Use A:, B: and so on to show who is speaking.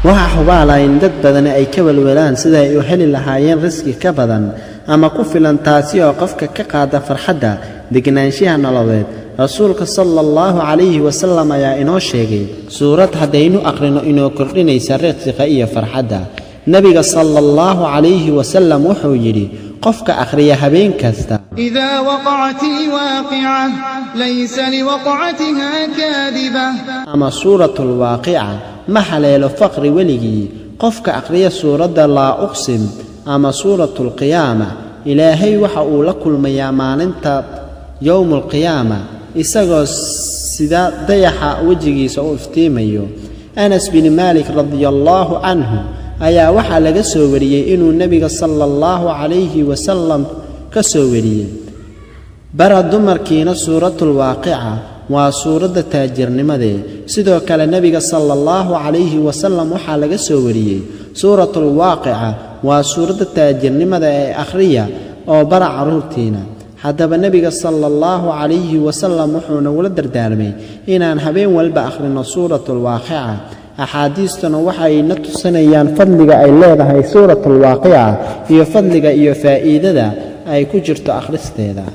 A: Waxaa hubaala in dad badani ay ka welwelaan sida ay u heli lahaayeen risqi ka badan ama ku filan, taasi oo qofka ka qaada farxadda, degnaanshiha nololeed. Rasuulka sala Allahu calayhi wasalam ayaa inoo sheegay suurad haddaynu aqrino inoo kordhinaysa risqiga iyo farxadda. Nebiga sala Allahu calayhi wasalam wuxuu yidhi: qofka akhriya habeen kasta
B: إذا وقعت الواقعة، ليس لوقعتها كاذبة.
A: ama Suuratulwaaqica, ma haleelo faqri weligii. Qofka akhriya suuradda Laa Uqsim ama Suuratulqiyaama, Ilaahay waxa uu la kulmayaa maalinta yowmulqiyaama isagoo sida dayaxa wejigiisa u iftiimayo. Anas bin Maalik radiallaahu canhu ayaa waxaa laga soo wariyey inuu nebiga sala Allahu calayhi wasalam ka soo wariyey: bara dumarkiina Suuratulwaaqica, waa suuradda taajirnimadee. Sidoo kale nebiga sala Allahu calayhi wasalam waxaa laga soo wariyey: Suuratulwaaqica waa suuradda taajirnimada ee akhriya oo bara carruurtiina. Haddaba nebiga sala Allahu calayhi wasalam wuxuu nagula dardaarmay inaan habeen walba akhrino Suuratulwaaqica. Axaadiistuna waxay na tusinayaan fadliga ay leedahay Suuratulwaaqica iyo fadliga iyo faa'iidada ay ku jirto akhristeeda.